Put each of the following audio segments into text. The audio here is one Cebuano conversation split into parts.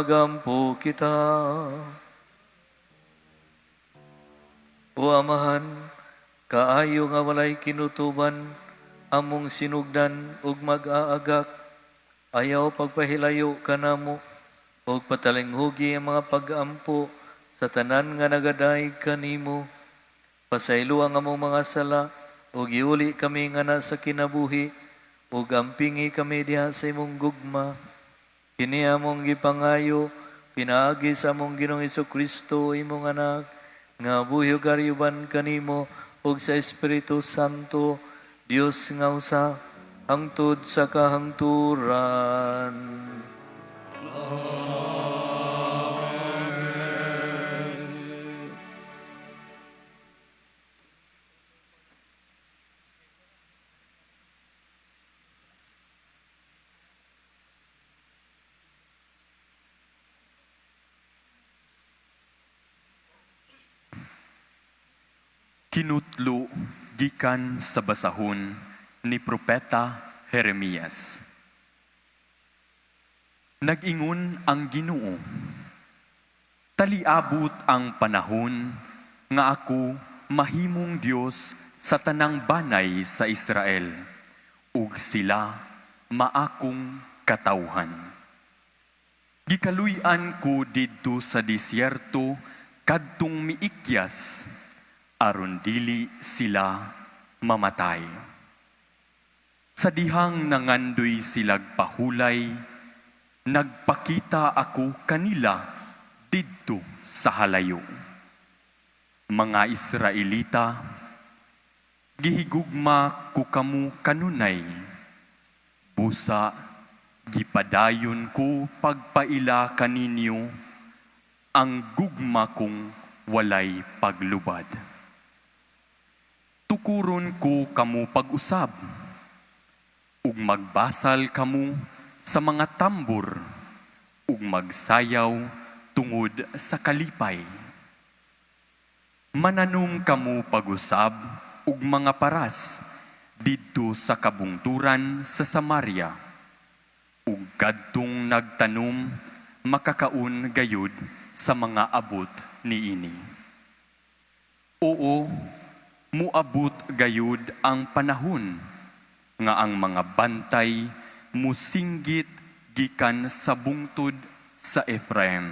Magampo kita. O Amahan, kaayo nga walay kinutuban, among sinugdan ug mag-aagak, ayaw pagpahilayo kanamo ug patalinghugi ang mga pag-ampo sa tanan nga nagadayeg kanimo. Pasaylo ang among mga sala ug iuli kami ngana sa kinabuhi ug ampingi kami diha sa imong gugma. Kini among gipangayo pinaagi sa among Ginoong Kristo, imong anak, nga buhi ug uban kanimo ug sa Espiritu Santo, Dios nga usa, hangtod sa kahangturan. Kinutlo gikan sa basahon ni Propeta Jeremias. Nag-ingon ang Ginoo, "Taliabot ang panahon nga ako mahimong Dios sa tanang banay sa Israel, ug sila maakong katawhan. Gikaluy-an ko didto sa disyerto kadtong miikyas, aron dili sila mamatay. Sa dihang nangandoy silag pahulay, nagpakita ako kanila didto sa halayo. Mga Israelita, gihigugma ko kamo kanunay. Busa, gipadayon ko pagpaila kaninyo ang gugma kong walay paglubad. Tukuron ko kamo pag-usab, ug magbasal kamo sa mga tambor, ug magsayaw tungod sa kalipay. Mananom kamo pag-usab ug mga paras didto sa kabungturan sa Samaria, ug kadtong nagtanom makakaon gayud sa mga abot niini. Oo, muabot gayud ang panahon nga ang mga bantay musinggit gikan sa bungtod sa Efraim: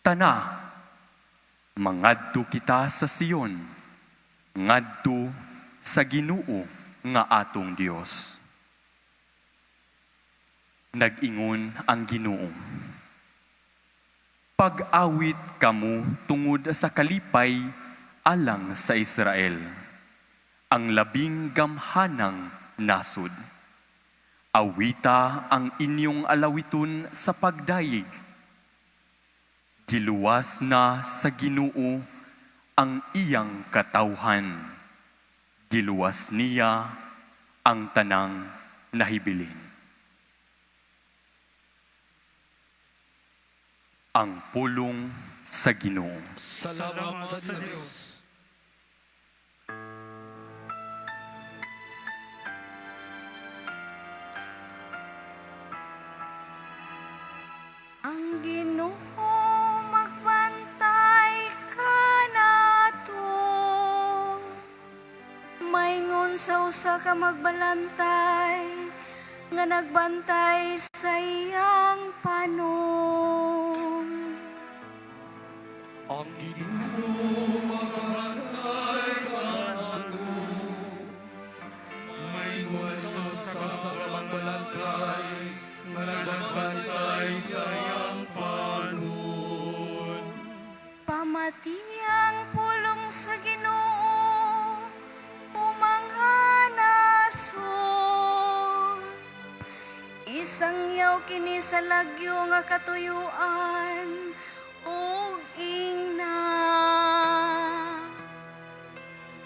'Tana, mangadto kita sa Sion, ngadto sa Ginoo nga atong Dios.'" Nag-ingon ang Ginoo, "Pag-awit kamo tungod sa kalipay alang sa Israel, ang labing gamhanang nasud. Awita ang inyong alawiton sa pagdayeg. Giluwas na sa Ginoo ang iyang katawhan. Giluwas niya ang tanang nahibilin." Ang pulong sa Ginoo. Salamat sa Dios. Ang Ginoo magbantay kanato, maingon sa usa ka magbalantay nga nagbantay sa iyang panon. Ang Ginoo magbantay kanato, maingon sa usa ka magbalantay nga nagbantay sa iyang panon. Pamatiang pulong sa Ginoo, o mga nasod. Isangyaw kini sa lagyo nga katuyuan ug ingna.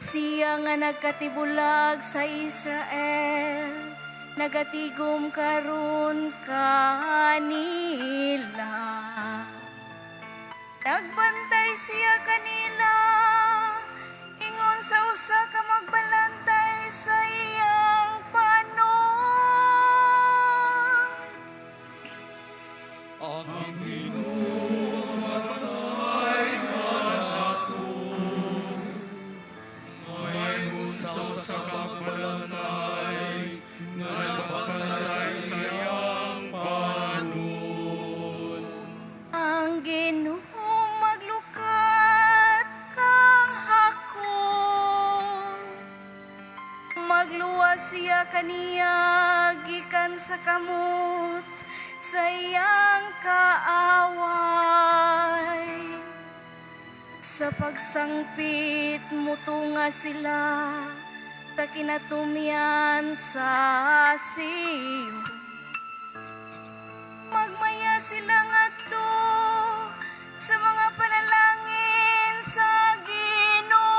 Siya nga nagkatibulag sa Israel, nagatigom karon kanila. Nagbantay siya kanila, ingon sa usa ka magbalantay sa iyang panon. Ang Sa pagsangpit mutunga sila sa kinatumyan sa Sion. Magmaya sila ngadto sa mga panalangin sa Ginoo.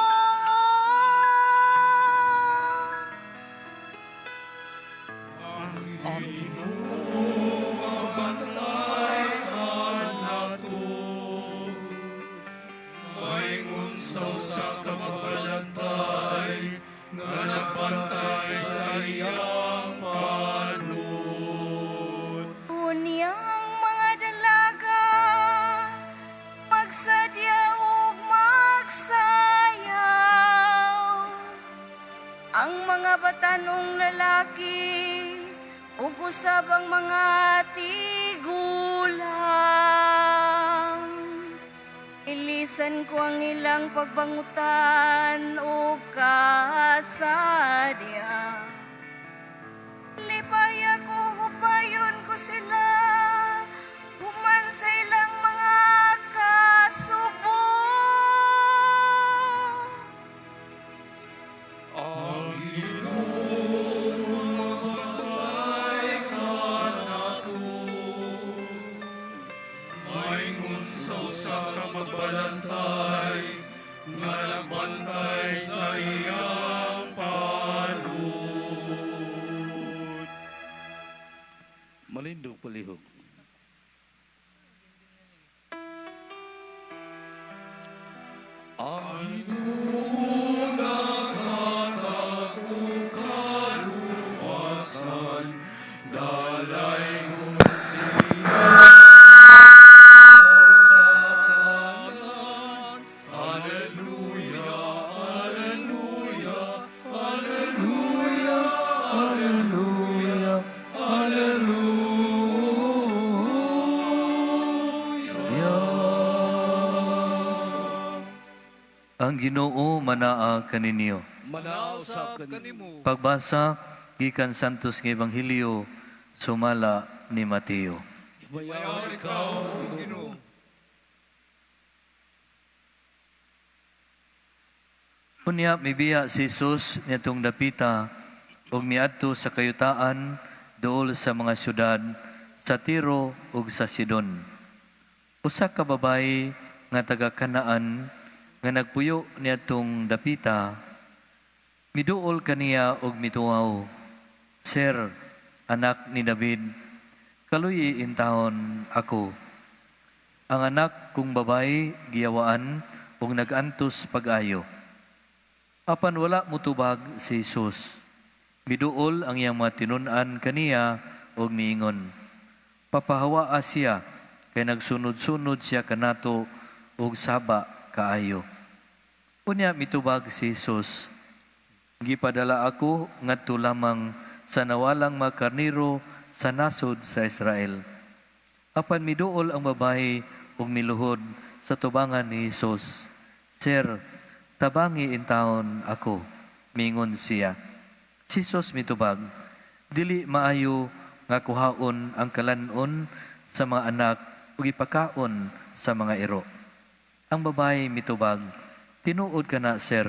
Ang Ginoo magbantay kanato, maingon sa usa ka magbalantay nga nagbantay sa iyang panulod. Unya ang mga dalaga magsadya ug magsayaw. Ang mga batanong lalaki ug usab ang mga tigulang. Ilisan ko ang ilang pagbangutan ug kasadya. Lipaya ko, upayon ko sila human sa ilang mga kasubo. Ang Ginoo magbantay kanato, maingon sa usa ka magbalantay nga nagbantay sa iyang panulod. Malindog palihog. Ang Ginoo naghatag og kaluwasan, dalaygon siya sa tanan. Alleluia, Alleluia, Alleluia, Alleluia, Alleluia. Ang Ginoo manaa kaninyo. Manausap kanimo. Pagbasa gikan Santos nga Ebanghelyo sumala ni Mateo. Himayaon ikaw, Ginoo. Unya mibiya si Jesus niadtong dapita ug miadto sa kayutaan duol sa mga syudad sa Tiro ug sa Sidon. Usa ka babayi nga taga Kanaan nga nagpuyo niadtong dapita, miduol kaniya og mituaw, "Sir, anak ni David, kaluyi intawon ako. Ang anak kong babayi giyawaan ug nag-antos pag-ayo." Apan wala mutubag si Jesus. Miduol ang iyang mga tinun-an kaniya ug miingon, "Papahawaa siya, kay nagsunod-sunod siya kanato ug saba kaayo." Unya mitubag si Jesus, "Gipadala ako ngadto lamang sa nawalang mga karniro sa nasod sa Israel." Apan miduol ang babae ug miluhod sa tubangan ni Jesus. "Sir, tabangi intawon ako," mingon siya. Si Jesus mitubag, "Dili maayo nga kuhaon ang kalanon sa mga anak ug ipakaon sa mga iro." Ang babae mitubag, "Tinuod ka na, sir.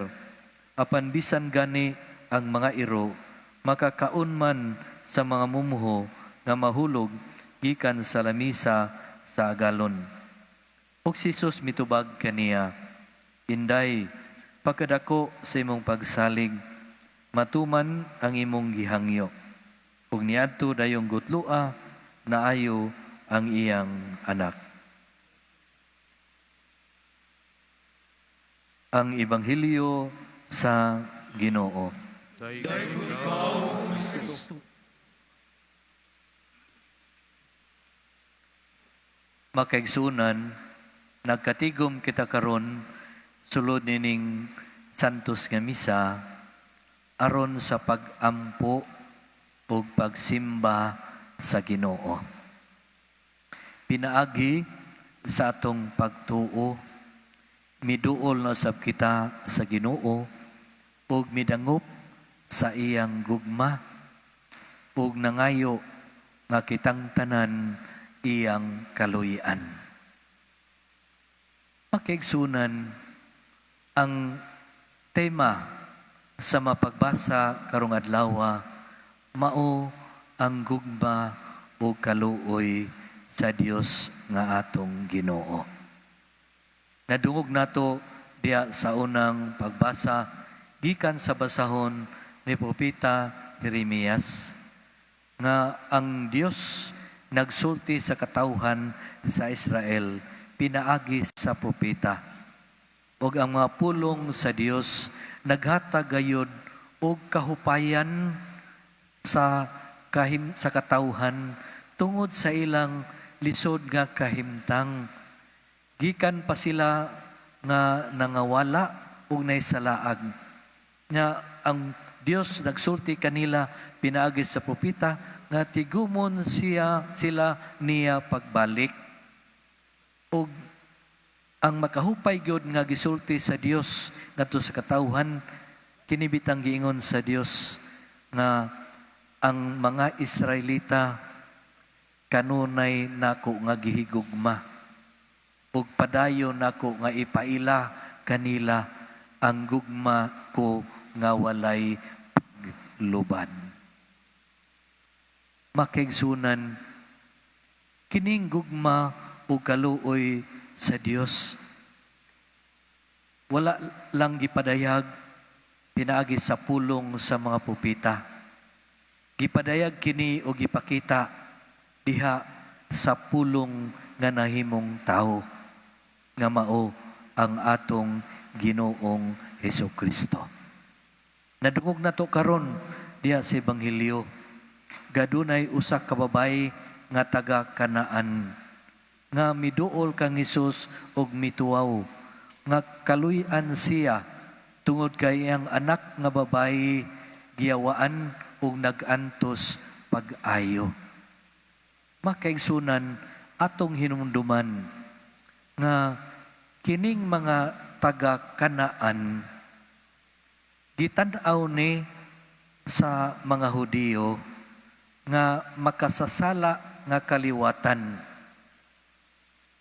Apan bisan gani ang mga iro, makakaon man sa mga mumuho nga mahulog gikan sa lamisa sa agalon." Ug si Jesus mitubag kaniya, "Inday, pagkadako sa imong pagsalig, matuman ang imong gihangyo." Ug niadto dayong gutloa, naayo ang iyang anak. Ang Ebanghelyo sa Ginoo. Dayon ikaw, Kristo. Makaigsunan, nagkatigom kita karon sulod nining Santos nga Misa aron sa pag-ampo ug pagsimba sa Ginoo. Pinaagi sa atong pagtuo, miduol na usab kita sa Ginoo ug midangop sa iyang gugma ug nangayo nga kitang tanan iyang kaluy-an. Makaigsunan, Ang tema sa mapagbasa karong adlaw mao ang gugma o kaluoy sa Dios nga atong Ginoo. Nadungog nato diya sa unang pagbasa gikan sa basahon ni Propeta Jeremias nga ang Dios nagsulti sa katawhan sa Israel pinaagi sa propeta. Ug ang mga pulong sa Dios naghatag gayud og kahupayan sa katawhan tungod sa ilang lisod nga kahimtang. Gikan pa sila nga nangawala ug naysalaag. Nga ang Dios nagsulti kanila pinaagi sa propeta nga tigumon sila niya pagbalik. Ug ang makahupay gyud nga gisulti sa Dios ngadto sa katawhan, kini bitang giingon sa Dios nga ang mga Israelita kanunay nako nga gihigugma ug padayon nako nga ipaila kanila ang gugma ko nga walay paglubad. Makaigsunan, kining gugma ug kaluoy sa Dios wala lang gipadayag pinaagi sa pulong sa mga propeta. Gipadayag kini o gipakita diha sa Pulong nga nahimong tao nga mao ang atong Ginoong Hesus Kristo. Nadungog nato karon diha sa Ebanghelyo. Gadunay usa ka babayi nga taga Kanaan nga miduol kang Hesus og mituaw nga kaluy-an siya tungod kay iyang anak nga babayi giyawaan ug nag-antos pag-ayo. Makaigsunan, atong hinumduman nga kining mga taga Kanaan gitan-aw ni sa mga Hudiyo nga makasasala nga kaliwatan.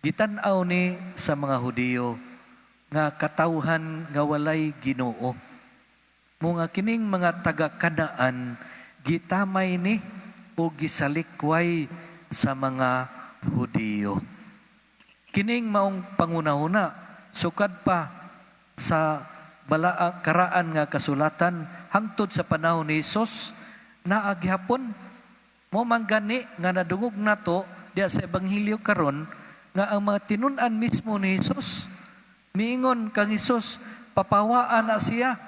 Gitan-aw ni sa mga Hudiyo nga katawhan nga walay Ginoo. Mo nga kining mga taga Kanaan gitamay ni o gisalikway sa mga Hudiyo. Kining maong pangunahuna sukad pa sa balaa karaan nga kasulatan hangtod sa panahon ni Hesus naa gihapon. Mo man gani nga nadungog nato diya sa ebanghelyo karon nga ang mga tinun-an mismo ni Hesus miingon kang Hesus, "Papawaan na siya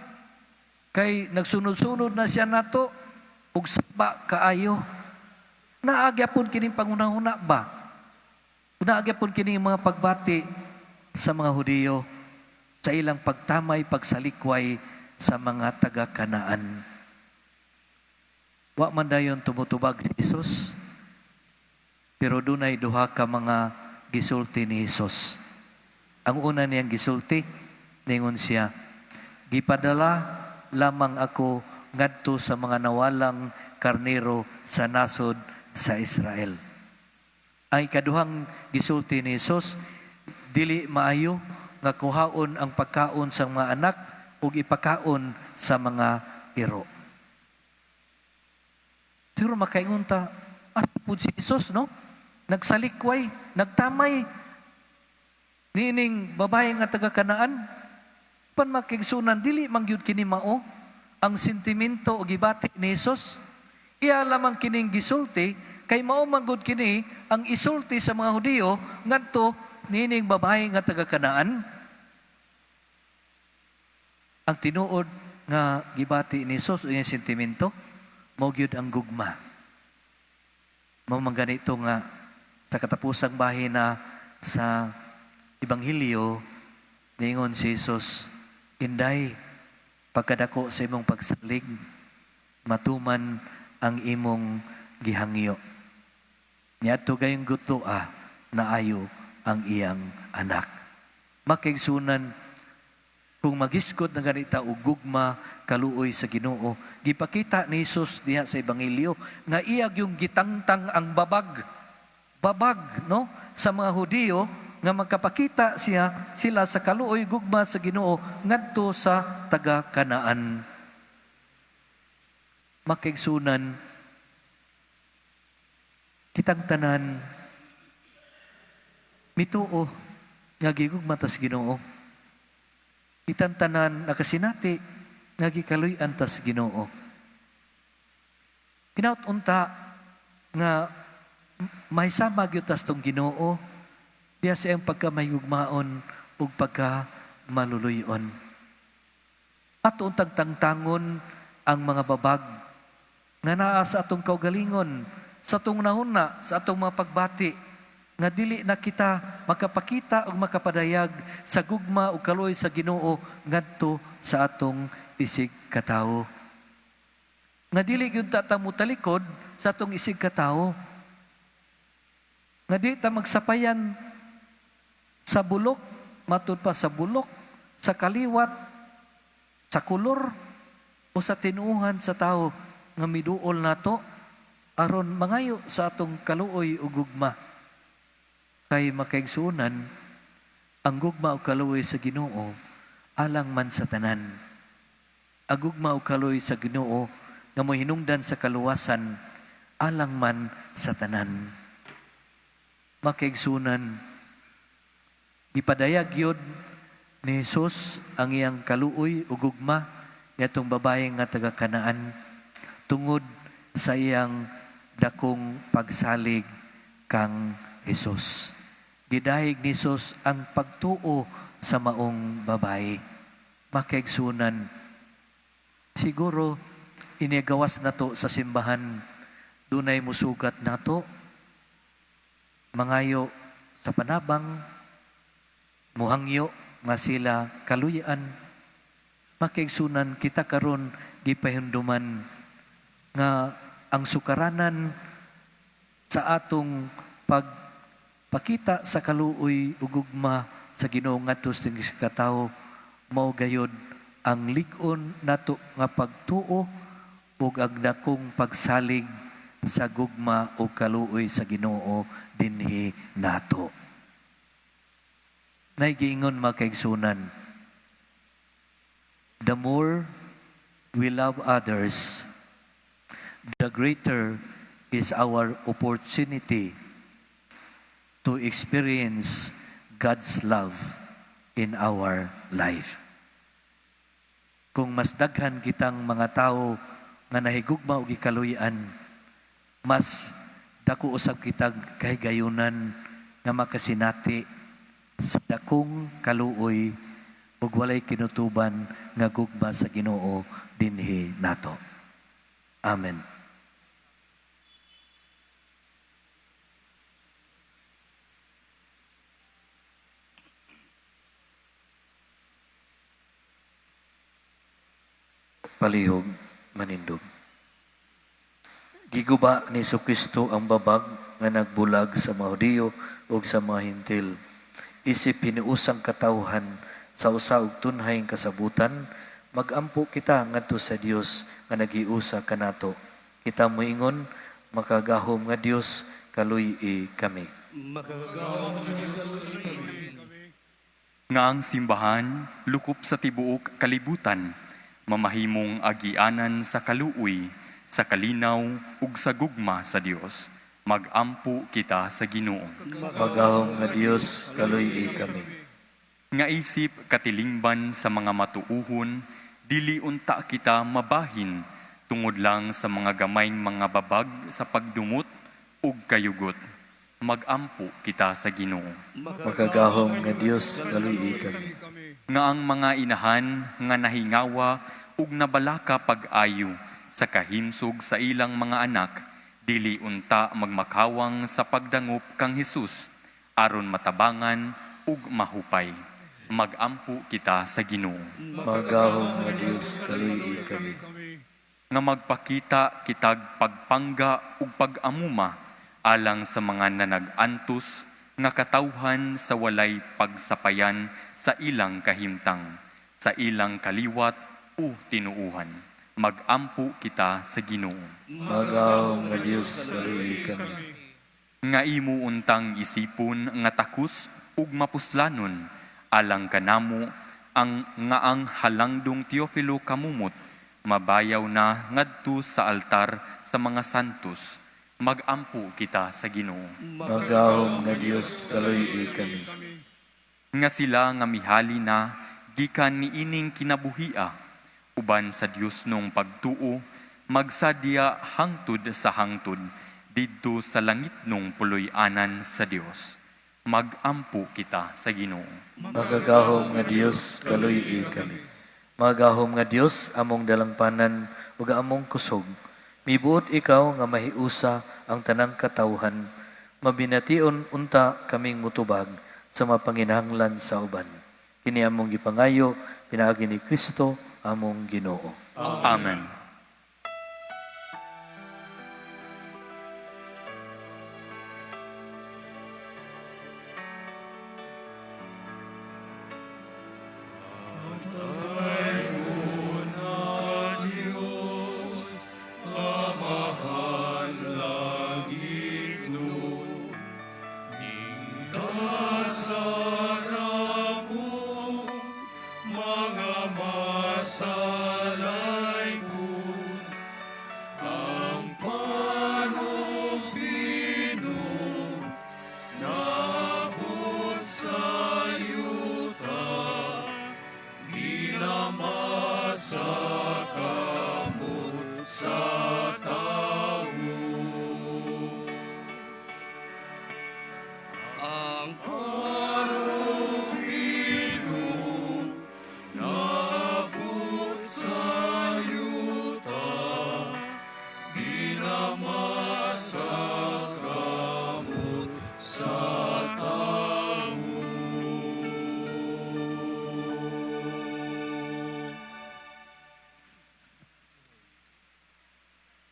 kay nagsunod-sunod na siya nato ug saba kaayo." Naa gyapon kining pangunahuna ba? Naa gyapon kining mga pagbati sa mga Hudiyo sa ilang pagtamay, pagsalikway sa mga taga-Kanaan. Wa man dayon tumutubag si Jesus, pero dunay duha ka mga gisulti ni Jesus. Ang una niyang gisulti, ningon siya, "Gipadala lamang ako ngadto sa mga nawalang karnero sa nasod sa Israel." Ang ikaduhang gisulti ni Jesus, "Dili maayo nga kuhaon ang pagkaon sa mga anak ug ipakaon sa mga iro." Pero makaingon ta, ah, pud si Jesus, no? Nagsalikway, nagtamay niining babae nga taga Kanaan. Pan makaigsunan, dili man gyud kini mao ang sentimento o gibati ni Jesus. Iya lamang kining gisulti kay mao man gud kini ang isulti sa mga Hudiyo ngadto niining babae nga taga Kanaan. Ang tinuod nga gibati ni Jesus o iyang sentimento mao gyud ang gugma. Mao man ganito nga sa katapusang bahina sa Ebanghelyo, niingon si Jesus, "Inday, pagkadako sa imong pagsalig, matuman ang imong gihangyo." Niadto gayong gutloa, naayo ang iyang anak. Makaigsunan, kung magisgot na ganita og gugma kaluoy sa Ginoo, gipakita ni Jesus diha sa Ebanghelyo nga iya yung gitangtang ang babag. Babag, no? Sa mga Hudiyo nga magkapakita siya sila sa kaluoy gugma sa Ginoo ngadto sa taga Kanaan. Makaigsunan, kitang tanan mituo nga gigugma tas Ginoo. Kitang tanan nakasinati nga gikaluy-an tas Ginoo. Hinaut unta nga mahisama gyud tas tong Ginoo diya sa iyang pagkamahigugmaon ug pagka maluluy-on. Ato untang tangtangon ang mga babag nga naa sa atong kaugalingon, sa atong nahuna, sa atong mga pagbati, nga dili na kita makapakita ug makapadayag sa gugma ug kaluoy sa Ginoo ngadto sa atong isig katawo. Nga dili gyud ta mutalikod sa atong isig katawo. Nga di ta magsapayan sa bulok, matud pa sa bulok, sa kaliwat, sa kolor o sa tinuohan sa tao nga miduol nato aron mangayo sa atong kaluoy ug gugma. Kay makaigsuonan, ang gugma ug kaluoy sa Ginoo alang man sa tanan. Ang gugma ug kaluoy sa Ginoo nga mohinungdan sa kaluwasan alang man sa tanan. Makaigsuonan, gipadayag yun ni Jesus ang iyang kaluoy ug gugma niadtong babae nga taga Kanaan tungod sa iyang dakong pagsalig kang Jesus. Gidayeg ni Jesus ang pagtuo sa maong babae. Makaigsunan, siguro inigawas nato sa simbahan, dunay musugat nato, mangayo sa panabang, muhangyo nga sila kaluyan. Makaigsunan, kita karon gipahimduman nga ang sukaranan sa atong pagpakita sa kaluoy ug gugma sa Ginoo ngadto sa katawo mao gayod ang lig-on nato nga pagtuo ug ang dakong pagsalig sa gugma ug kaluoy sa Ginoo dinhi nato. Naigiingon, makaigsunan, the more we love others, the greater is our opportunity to experience God's love in our life. Kung mas daghan kitang mga tao nga nahigugma og gikaluy-an, mas dako usab kitang kahigayunan nga makasinati sa dakong kaluoy ug walay kinutuban nga gugma sa Ginoo dinhi nato. Amen. Palihog manindog. Giguba ni Kristo ang babag nga nagbulag sa mga Hudiyo ug sa mga Hentil. Isip hiniusang katawhan sa usa og tunhayng kasabutan, magampo kita ngadto sa Dios nga nagiusa kanato. Kita moingon, makagahom nga Dios, kaluy-i kami. Makagagahom nga Dios, kaluy-i kami. Nga ang simbahan lukop sa tibuok kalibutan, mamahimong agianan sa kaluoy, sa kalinaw ug sa gugma sa Dios. Magampo kita sa Ginoo. Magahom nga Dios, kaluy-i kami. Nga isip katilingban sa mga matuuhon, dili unta kita mabahin tungod lang sa mga gamayng mga babag sa pagdumot ug kayugot. Magampo kita sa Ginoo. Makagahom nga Dios, kaluy-i kami. Nga ang mga inahan nga nahingawa ug nabalaka pag-ayo sa kahimsog sa ilang mga anak, dili unta magmakawang sa pagdangup kang Hesus aron matabangan ug mahupay. Magampo kita sa Ginoo. Magahom nga Dios, kaluy-i kami. Nga magpakita kitag pagpangga ug pag-amuma alang sa mga nanag-antos nga katawhan sa walay pagsapayan sa ilang kahimtang, sa ilang kaliwat o tinuuhan. Magampo kita sa Ginoo. Magahom nga Dios, kaluy-i kami. Nga imo untang isipon nga takus ug mapuslanon alang kanamo ang nga ang halangdong Teofilo kamumot mabayaw na ngadto sa altar sa mga santos. Magampo kita sa Ginoo. Magahom nga Dios, kaluy-i kami. Nga sila nga mihali na gikan niining kinabuhia uban sa Dios nung pagtuo magsadya hangtod sa hangtod didto sa langit nung puloy-anan sa Dios. Magampo kita sa Ginoo. Magagahom nga Dios, kaluy-i kami. Magahom nga Dios, among dalangpanan ug among kusog. Mibuot ikaw nga mahiusa ang tanang katawhan. Mabination unta kaming mutubag sa mapanginahanglan sa uban. Kini among gipangayo pinaagi ni Kristo among Ginoo. Amen.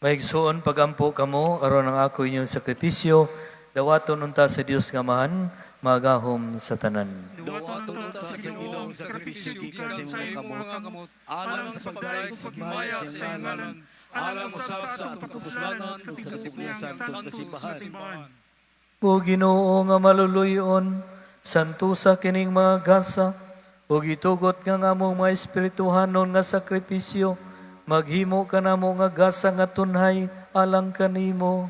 Maigsuon pagampo kamo aron ang ako inyong sakripisyo dawaton unta sa Dios nga Amahan magahom sa tanan. Dawaton unta sa Ginoo ang sakripisyo gikan sa imong mga kamot, alang sa pagdayeg sa paghimaya sa iyang ngalan, alang usab sa atong kapuslanan ug sa tibuok niyang santos nga simbahan. O Ginoo nga maluluyon, santusa kining mga gasa ug itugot nga ang among mga espirituhanon nga sakripisyo maghimo kanamo nga gasa nga tunhay alang kanimo.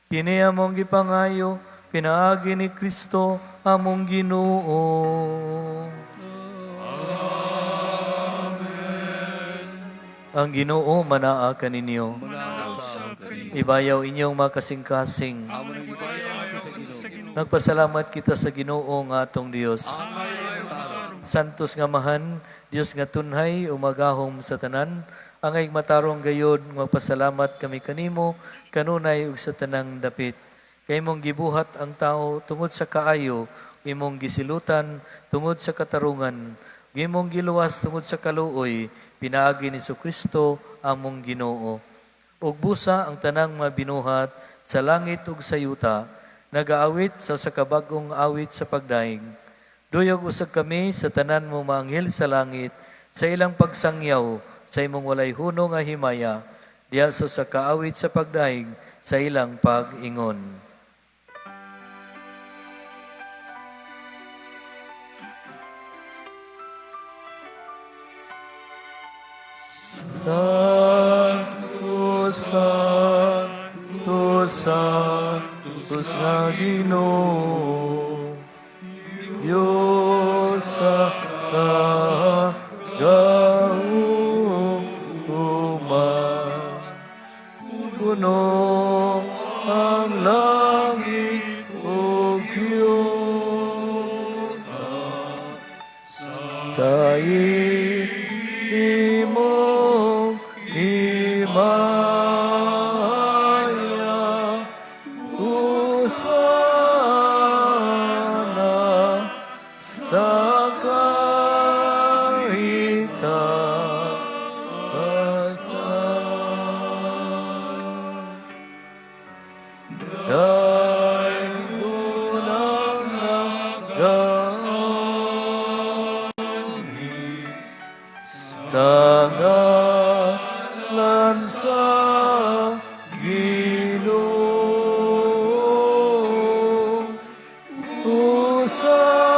Kini among gipangayo pinaagi ni Kristo among Ginoo. Ang Ginoo manaa kaninyo. Ibayaw inyong mga kasing-kasing. Nagpasalamat kita sa Ginoo nga atong Dios. Santos nga Amahan, Dios nga tunhay, umagahom sa tanan, angay matarong gayod, magpasalamat kami kanimo, kanunay ug sa tanang dapit. Kay imong gibuhat ang tao tungod sa kaayo, imong gisilutan tungod sa katarungan, imong giluwas tungod sa kaluoy, pinaagi ni Kristo among Ginoo. Ug busa ang tanang mga binuhat sa langit ug sa yuta, nagaawit sa usa ka bag-ong awit sa pagdaig. Duyog usab kami sa tanan mo mga anghel sa langit, sa ilang pagsangyaw, sa imong walay huno nga himaya, diha sa usa ka awit sa pagdaig, sa ilang pag-ingon. Santo, Santo, Santos nga Ginoo, Diyos sa kagahuman, puno ang langit ug yuta sa imong himaya. Hosana sa kahitasan. Dahil ang nagaanhi sa ngalan sa Ginoo. Hosana.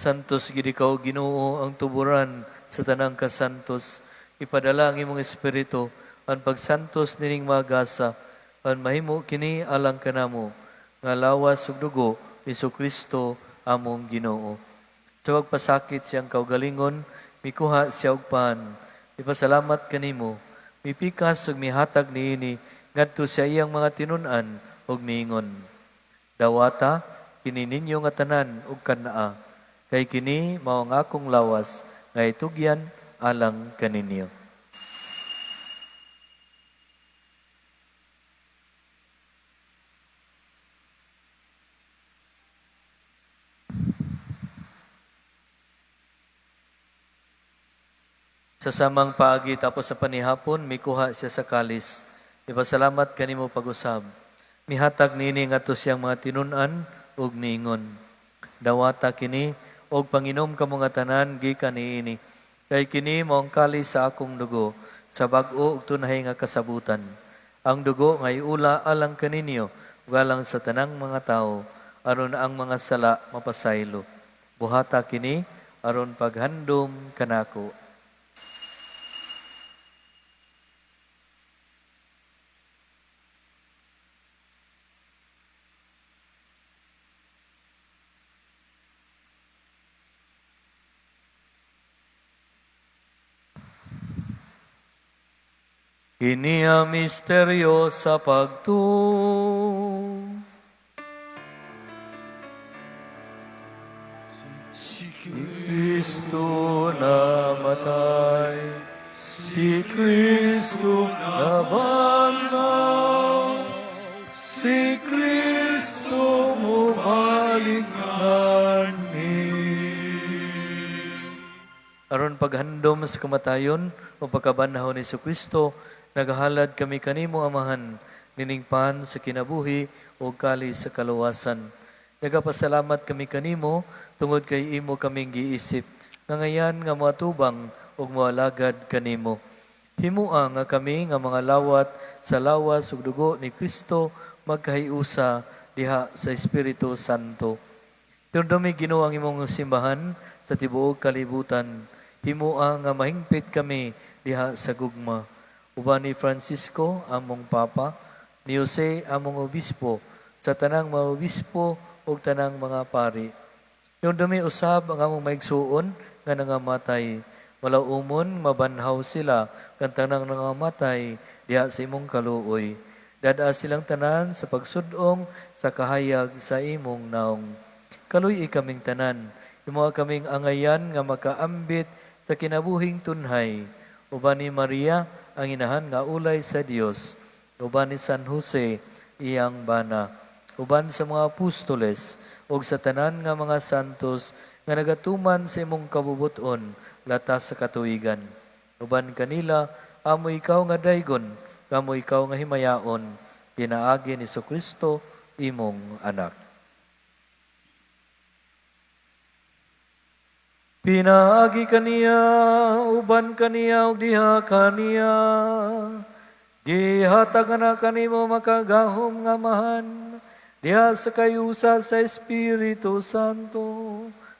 Santos gid ikaw, Ginoo, ang tuburan sa tanang kasantos. Ipadala ang imong espiritu ang pagsantos nining mga gasa, ang mahimo kini alang kanamo nga lawas ug dugo ni Kristo among Ginoo. Sa pagpasakit siyang kaugalingon, mikuha siya og pan. Ipasalamat kanimo, mipikas ug mihatag niini ngadto sa iyang mga tinun-an ug miingon. Dawata kini ninyo nga tanan ug kanaa, kay kini mao ang akong lawas nga itugyan alang kaninyo. Sa samang paagi tapos sa panihapon, mikuha siya sa kalis. Ipasalamat kanimo pag-usab. Mihatag nini ngadto siyang mga tinun-an ug miingon. Dawata kini og panginom kamo nga tanan gikan niini. Kay kini mao ang kalis sa akong dugo sa bag-o ug tunhay nga kasabutan. Ang dugo nga iula alang kaninyo ug alang sa tanang mga tawo aron ang mga sala mapasaylo. Buhata kini aron paghandom kanako. Kini ang misteryo sa pagtuo. Si Kristo namatay, si Kristo nabanhaw, si Kristo mubalik nani. Aron paghandom sa kamatayon o pagkabanhaw ni Kristo, nagahalad kami kanimo, Amahan, nining pan sa kinabuhi o kalis sa kaluwasan. Nagapasalamat kami kanimo tungod kay imo kaming giisip, nga ngayan nga moatubang ug moalagad kanimo. Himua nga kami nga mga lawat sa lawas ug dugo ni Kristo magkahiusa diha sa Espiritu Santo. Hinumdumi, Ginoo, ang imong simbahan sa tibuok kalibutan. Himua nga mahingpit kami diha sa gugma. Uban ni Francisco, among Papa, ni Jose, among Obispo, sa tanang mga obispo ug tanang mga pari. Hinumdumi usab ang among maigsuon nga nangamatay. Malaumon, mabanhaw sila, kang tanang nangamatay diha sa imong kaluoy. Dad-a silang tanan sa pagsudong sa kahayag sa imong naong. Kaluy-i kaming tanan, himoa kaming angayan nga makaambit sa kinabuhing tunhay. Uban ni Maria, ang inahan nga ulay sa Dios, uban ni San Jose, iyang bana, uban sa mga apostoles, ug sa tanan nga mga santos nga nagatuman sa imong kabubuton latas sa katuigan. Uban kanila, amo ikaw nga daygon, kamo ikaw nga himayaon, pinaagi ni Kristo imong anak. Pinaagi kaniya, uban kaniya, ug diha kaniya, gihatag na kanimo makagahom nga Amahan, diha sa kayusa sa Espiritu Santo,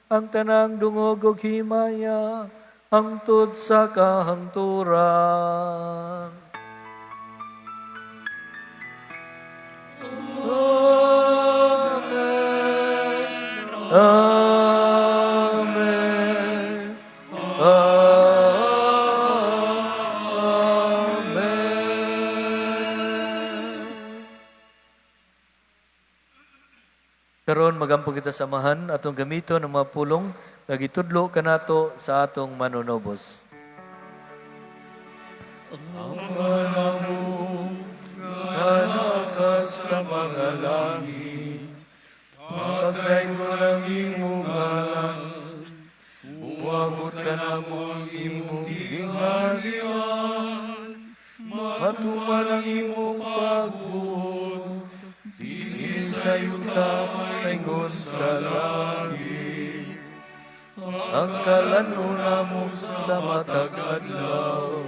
ang tanang dungog ug himaya, hangtod sa kahangturan. Amen. Amen. Amen. Karon magampo kita sa Amahan atong gamiton ang mga pulong nga gitudlo kanato sa atong manunobos. Ama namo nga naa sa mga langit, pagdaygon ang imong ngalan, Uabot kanamo ang imong gingharian, matuman ang imong pagbuot, dinhi sa yuta ingon sa langit. Ang kalan-on namo sa matag adlaw,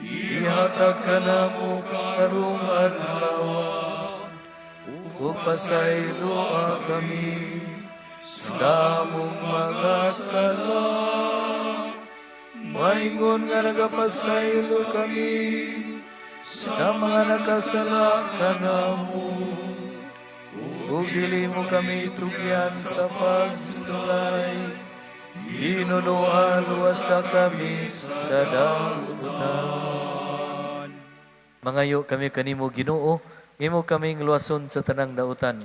ihatag kanamo karong adlaw, ug pasayloa kami Sa among mga sala, maingon nga nagapasaylo kami sa mga nakasala kanamo. Ug dili mo kami tugyan sa pagsulay, Hinunuan luwasa kami sa dautan. Mangayo kami kanimo, Ginoo, ngimo kaming luwason sa tanang dautan.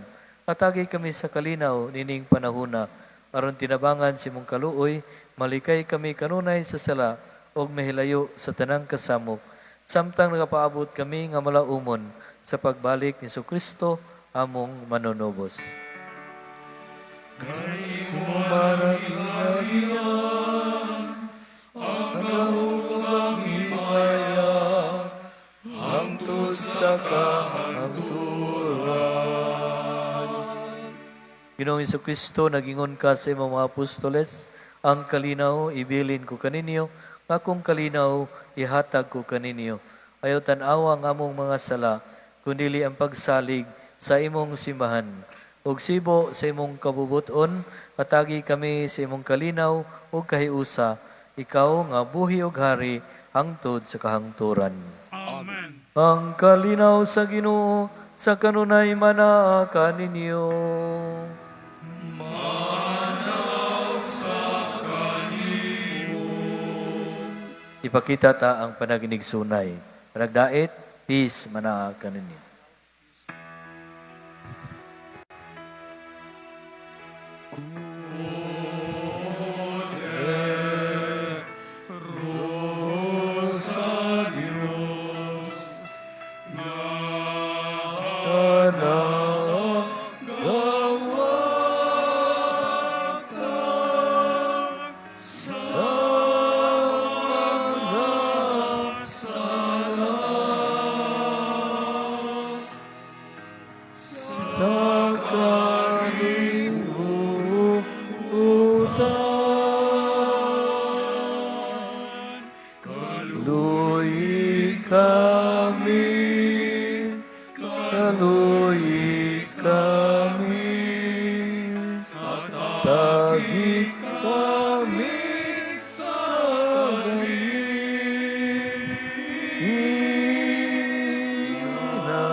Atagi kami sa kalinaw nining panahuna, aron tinabangan sa imong kaluoy, malikay kami kanunay sa sala ug mahilayo sa tanang kasamok. Samtang nagapaabot kami nga malaumon sa pagbalik ni Kristo among manunubos. Human ang gingharian, ang gahom ug ang himaya, hangtod sa kahangturan. Ginoong Kristo, nagingon ka sa imong mga apostoles, "Ang kalinaw ibilin ko kaninyo, nga akong kalinaw ihatag ko kaninyo. Ayaw tan-awa ang among mga sala, kundili ang pagsalig sa imong simbahan. Ug sibo sa imong kabubuton, atagi kami sa imong kalinaw ug kahiusa, ikaw nga buhi ug hari hangtod sa kahangturan." Amen. Ang kalinaw sa Ginoo sa kanunay manaa kaninyo. Manaw sa kanimo. Ipakita ta ang panaginigsunay. Panagdait, peace manaa kaninyo. Sa kalibutan. Kaluoyi kami, kaluoyi kami, tagi kami sa ina.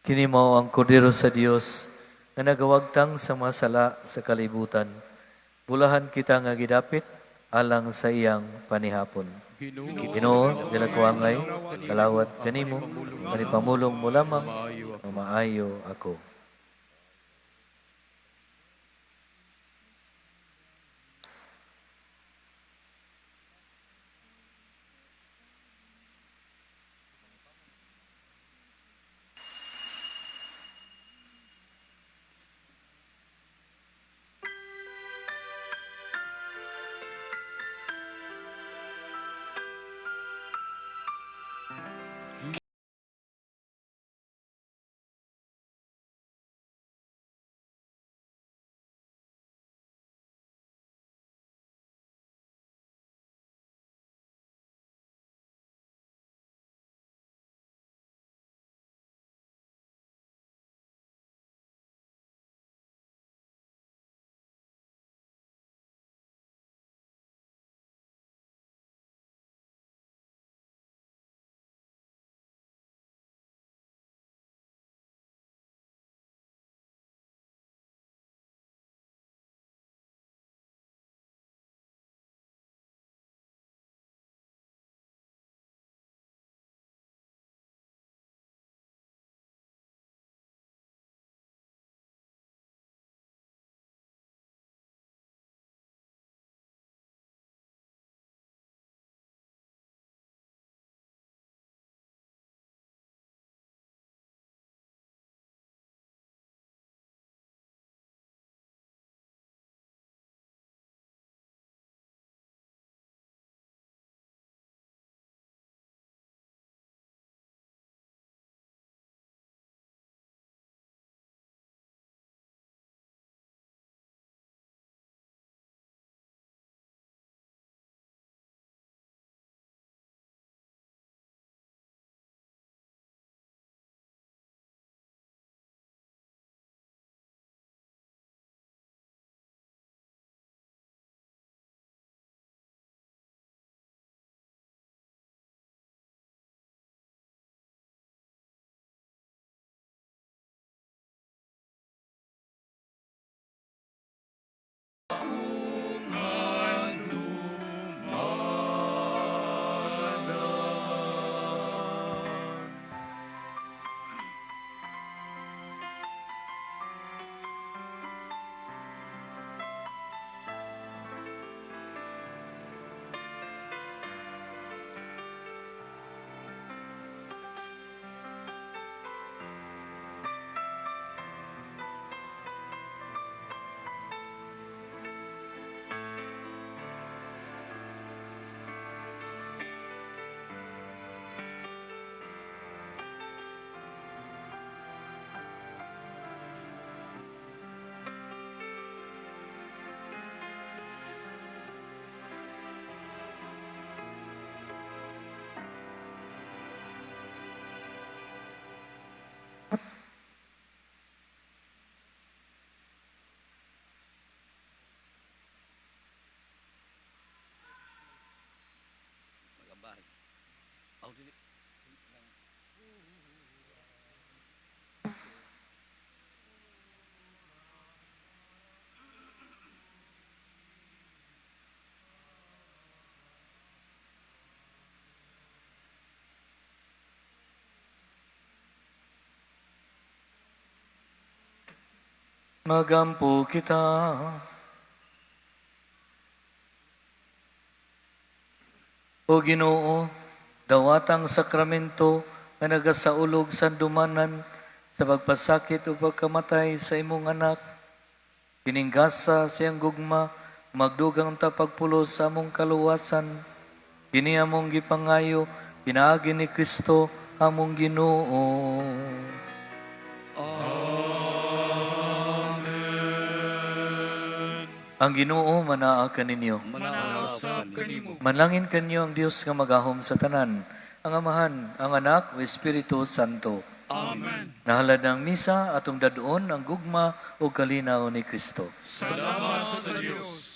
Kini mao ang Kordero sa Dios nga nagawagtang sa mga sala sa kalibutan. Bulahan kita nga gidapit alang sa iyang panihapon. Ginoo, dili ko angay, kalawat kanimo, panipamulong mo lamang, nga maayo ako. Magampo kita. O Ginoo, dawatang sakramento nga nagasaulog sa dumanan sa pagpasakit o pagkamatay sa imong anak, kininggasa siyang gugma, magdugang ta pagpulos sa among kaluwasan. Kini among gipangayo, pinaagi ni Kristo among Ginoo. Ang Ginoo manaa kaninyo. Manausap kanimo. Manlangin kanyo ang Dios nga magahom sa tanan, ang Amahan, ang Anak, o Espiritu Santo. Amen. Nahalad ng misa atong daduon ang gugma o kalinaw ni Kristo. Salamat sa Dios.